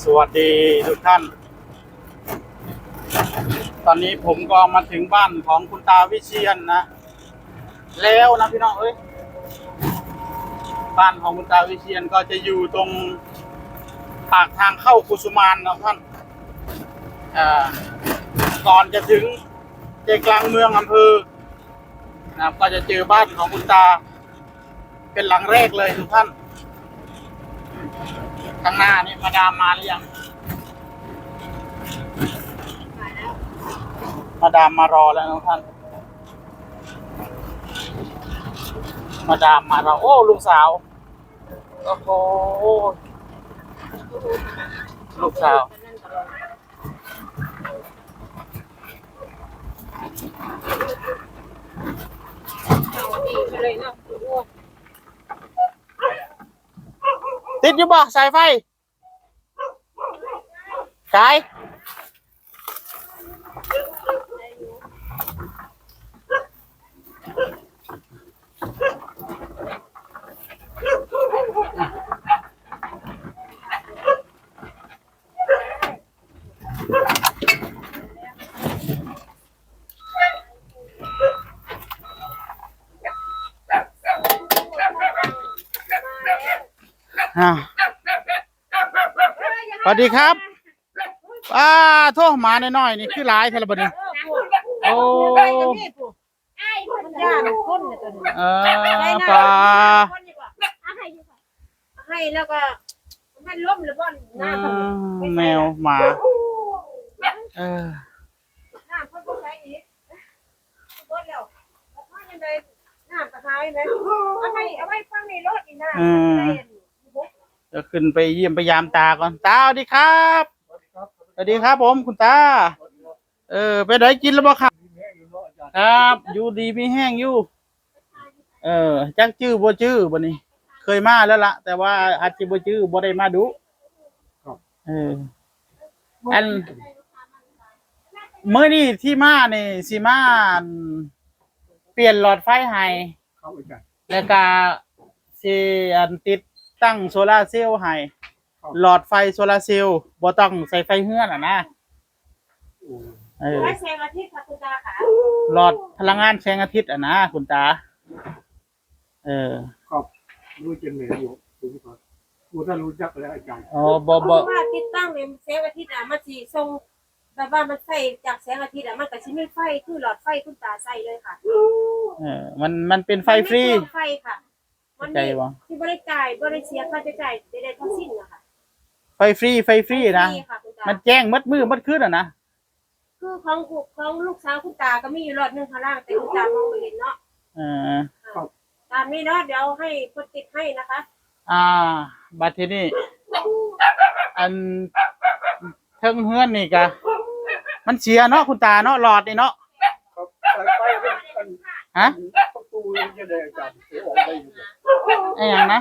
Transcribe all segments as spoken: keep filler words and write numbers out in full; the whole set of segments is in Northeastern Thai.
สวัสดีทุกท่าน ตอนนี้ผมก็มาถึงบ้านของคุณตาวิเชียรนะ แล้วนะพี่น้องเอ้ย บ้านของคุณตาวิเชียรก็จะอยู่ตรงปากทางเข้ากุสุมานนะท่าน อ่า ก่อนจะถึงใจกลางเมืองอำเภอนะครับ ก็จะเจอบ้านของคุณตา เป็นหลังแรกเลยทุกท่าน ข้างหน้านี่มาดามมาหรือยัง มาดามมารอแล้วทุกท่าน มาดามมารอ โอ้ ลูกสาว โอ้โห ลูกสาว ติดอยู่บ่สายไฟ สาย อ่า สวัสดีครับ อ่า โทษ หมาน้อยๆนี่คือหลายแท้ละบัดนี้ โอ้ มันย่านคนเนี่ยตัวนี้ เออ ไปนะ ปลา คนดีกว่า ให้แล้วก็ มันล้มหรือบ่อน อื น้ำ ม แมวหมา เออ น้ำเพิ่นบ่ใส่อีก เบิดแล้ว แล้วพายังไง น้ำก็หายไหม เอาไว้ เอาไว้ฟังในรถอีกนะ อืม จะขึ้นไปเยี่ยมไปยามตาก่อน ตา สวัสดีครับ สวัสดีครับผม คุณตา เออ ไปไหนกินแล้วบ่ครับ ครับ อยู่ดีมีแฮงอยู่ เออ จักจื้อบ่จื้อบัดนี้ เคยมาแล้วล่ะ แต่ว่าอาจสิบ่จื้อ บ่ได้มาดุ ครับ เออ อัน มื้อนี้ที่มานี่สิมา อัน เปลี่ยนหลอดไฟให้ ครับอาจารย์ แล้วก็สิ อัน ติดตั้งโซลาร์เซลล์ให้ ครับ หลอดไฟโซลาร์เซลล์ บ่ต้องใส่ไฟเฮือนอะนะ โอ้ เออ ไฟแสงอาทิตย์ค่ะคุณตาค่ะ หลอดพลังงานแสงอาทิตย์อะนะคุณตา เออ ครับ รู้จักไหนอยู่ รู้จัก รู้ ถ้ารู้จักแล้วอาจารย์ อ๋อ บ่ บ่ เพราะว่าติดตั้งเนี่ยแสงอาทิตย์อะ มันสิส่ง แบบว่ามันใส่จากแสงอาทิตย์อะ มันก็สิมีไฟ คือหลอดไฟคุณตาใส่เลยค่ะ เออ มัน มันเป็นไฟฟรี มันไม่เปลืองไฟค่ะ มัน เข้าใจบ่ ที่บ่ได้จ่าย บ่ได้เสียค่าใช้จ่ายใดๆทั้งสิ้นนะคะ ไฟฟรี ไฟฟรีนะ ไฟฟรีค่ะคุณตา มันแจ้งหมดมื้อหมดคืนอะนะ คือของ ของลูกสาวคุณตาก็มีอยู่หลอดหนึ่งข้างล่าง แต่คุณตามองบ่เห็นเนาะ เออ ครับ ตามนี้เนาะ เดี๋ยวให้เพิ่นติดให้นะคะ อ่า บัดทีนี้ อันเทิงเฮือนนี่กะ มันเสียเนาะคุณตาเนาะ หลอดนี่เนาะ ครับ สายไฟมัน มัน ฮะ ประตูยังไงอาจารย์ เสียออกได้อยู่ ไอ้หยังนะ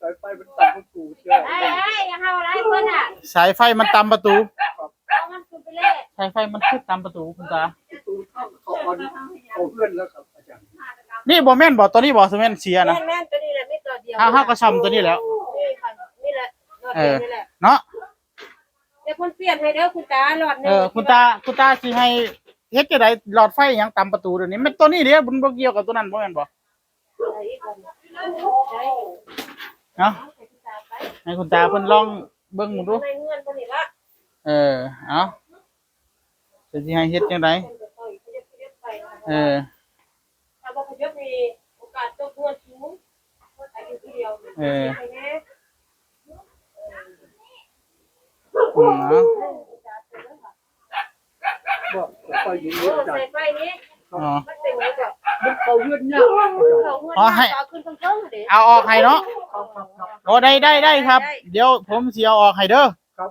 สายไฟมันตัดประตูเสียออกได้อยู่ เอ้ย เอ้ย อย่าเฮาหลายคนอะ สายไฟมันตำประตู ครับ เอามันขึ้นไปเลย สายไฟมันคือตำประตูคุณตา ประตูเข้า เข้าบ้าน เข้าเฮือนแล้วครับอาจารย์ นี่บ่แม่นบ่ ตัวนี้บ่ สิแม่นเสียนะ แม่นๆ ตัวนี้แหละ มีตัวเดียว เฮา เฮาก็ซ่อมตัวนี้แล้ว นี่ค่ะ นี่แหละ หลอดเดียวนี่แหละ เออ เนาะ เดี๋ยวเพิ่นเปลี่ยนให้เด้อคุณตา หลอดหนึ่ง เออ คุณตา คุณตาสิให้เฮ็ดจั่งใด หลอดไฟหยังตำประตูเดี๋ยวนี้ มันตัวนี้เด้ มันบ่เกี่ยวกับตัวนั้นบ่แม่นบ่ เนาะ ให้คุณตาเพิ่นลองเบิ่งดู เออ เอา จะสิให้เฮ็ดจั่งใด เออ เออ อืม เอา บอก ไฟอยู่นี่อาจารย์ ใส่ไฟนี้ อ๋อ มันเป็นไงก่อน มันเข้าเฮือนยาก มันเข้าเฮือน อ๋อ ให้ ยาก เอาขึ้นเทิงๆเด้ เอาออกให้เนาะ ครับ ครับ ครับ โอ้ ได้ ได้ ได้ครับ ได้ เดี๋ยวผมสิเอาออกให้เด้อ ครับ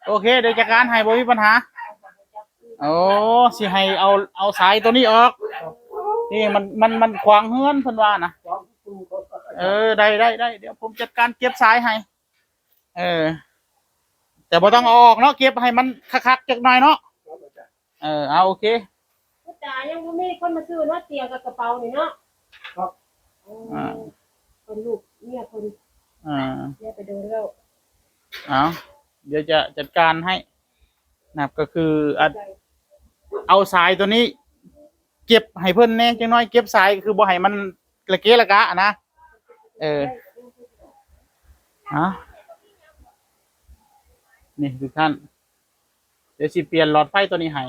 โอเค เดี๋ยวจัดการให้ บ่มีปัญหา โอ้ สิให้เอา เอาสายตัวนี้ออก นี่มัน มัน มันขวางเฮือนเพิ่นว่านะ ขวางประตูเขา เออ ได้ ได้ ได้ เดี๋ยวผมจัดการเก็บสายให้ เออ แต่บ่ต้องเอาออกเนาะ เก็บให้มันคักๆจักหน่อยเนาะ ครับอาจารย์ เออ เอา โอเค คุณตายังบ่มีคนมาซื้อเนาะ เตียงกับกระเป๋านี่เนาะ ครับ อืม อ่า เป็นลูกเมียคน อ่า เมียไปโดนแล้ว เอา เดี๋ยวจะจัดการให้นะครับ ก็คืออ่ะเอาสายตัวนี้ เก็บให้เพิ่นแหน่จังน้อย เก็บสายคือบ่ให้มันระเกะระกะนะ เออ เอา นี่ทุกท่าน เดี๋ยวสิเปลี่ยนหลอดไฟตัวนี้ให้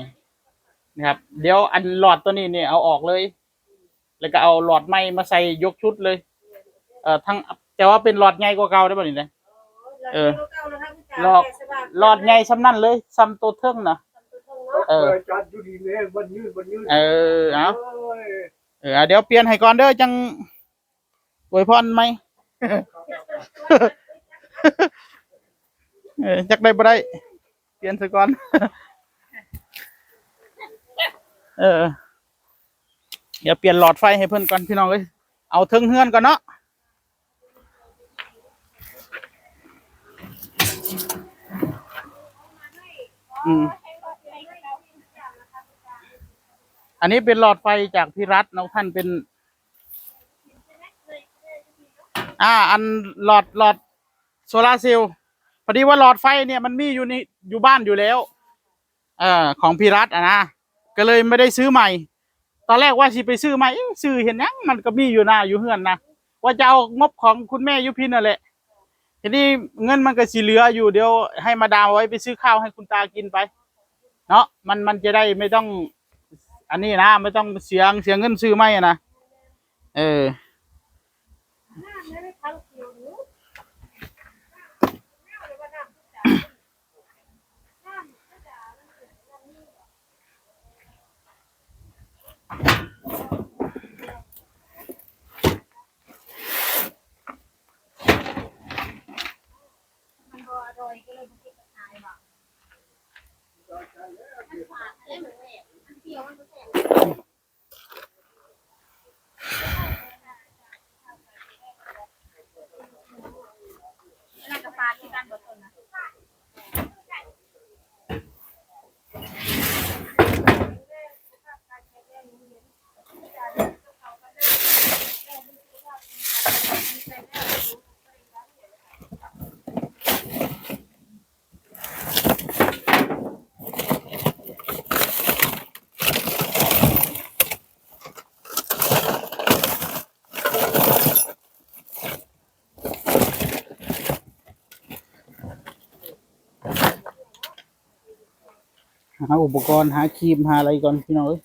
นะครับ เดี๋ยวอันหลอดตัวนี้เนี่ยเอาออกเลย แล้วก็เอาหลอดใหม่มาใส่ยกชุดเลย เอ่อ ทั้ง แต่ว่าเป็นหลอดใหญ่กว่าเก่าได้บ่นี่นะ เออ หลอด หลอดใหญ่ส่ำนั่นเลย ส่ำตัวเทิงนะ เออ อาจารย์อยู่ดีแม่มันยืน มันยืน เออ เอา โอ้ย เออ เอา เดี๋ยวเปลี่ยนให้ก่อนเด้อ จังอวยพรใหม่ เออ จักได้บ่ได้ เปลี่ยนซะก่อน เออ เดี๋ยวเปลี่ยนหลอดไฟให้เพิ่นก่อนพี่น้องเอ้ย เอาเทิงเฮือนก่อนเนาะ อืม อันนี้เป็นหลอดไฟจากพี่รัฐเนาะ ท่านเป็น อ่า อันหลอด หลอดโซลาร์เซลล์ พอดีว่าหลอดไฟเนี่ยมันมีอยู่นี่ อยู่บ้านอยู่แล้ว เอ่อ ของพี่รัฐอะนะ ก็เลยไม่ได้ซื้อใหม่ ตอนแรกว่าสิไปซื้อใหม่ เอ๊ะ ซื้อเห็นยัง มันก็มีอยู่นา อยู่เฮือนนะ ว่าจะเอางบของคุณแม่ยุพินนั่นแหละ ทีนี้เงินมันก็สิเหลืออยู่ เดี๋ยวให้มาดามเอาไว้ไปซื้อข้าวให้คุณตากินไป เนาะ มัน มันจะได้ไม่ต้อง อันนี้นะ ไม่ต้องเสีย เสียเงินซื้อใหม่อะนะ เออ หาอุปกรณ์ หาครีม หาอะไรก่อนพี่น้องเอ้ย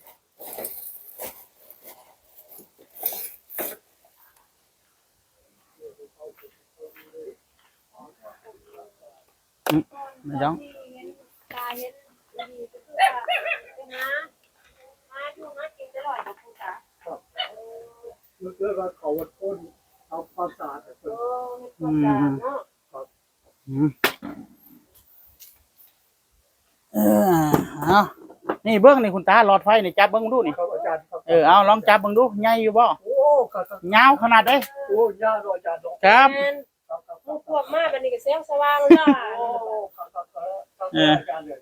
อืม ไม่ต้อง เมื่อกี้ว่าเขาว่าคนเอาความสะอาดให้เพิ่น อืม ครับ อืม เออ เอา นี่เบิ่งนี่คุณตา หลอดไฟนี่ จับเบิ่งดูนี่ ครับอาจารย์ครับ เออ เอา ลองจับเบิ่งดู ใหญ่อยู่บ่ โอ้ ครับ ครับ ยาวขนาดใด โอ้ ยาวเนาะอาจารย์เนาะ ครับ แม่น ครับ ครับ ครับ พวกมาบัดนี้ก็แสงสว่างแล้ว โอ้ ครับ ครับ ครับ ครับ เออ อาจารย์เลย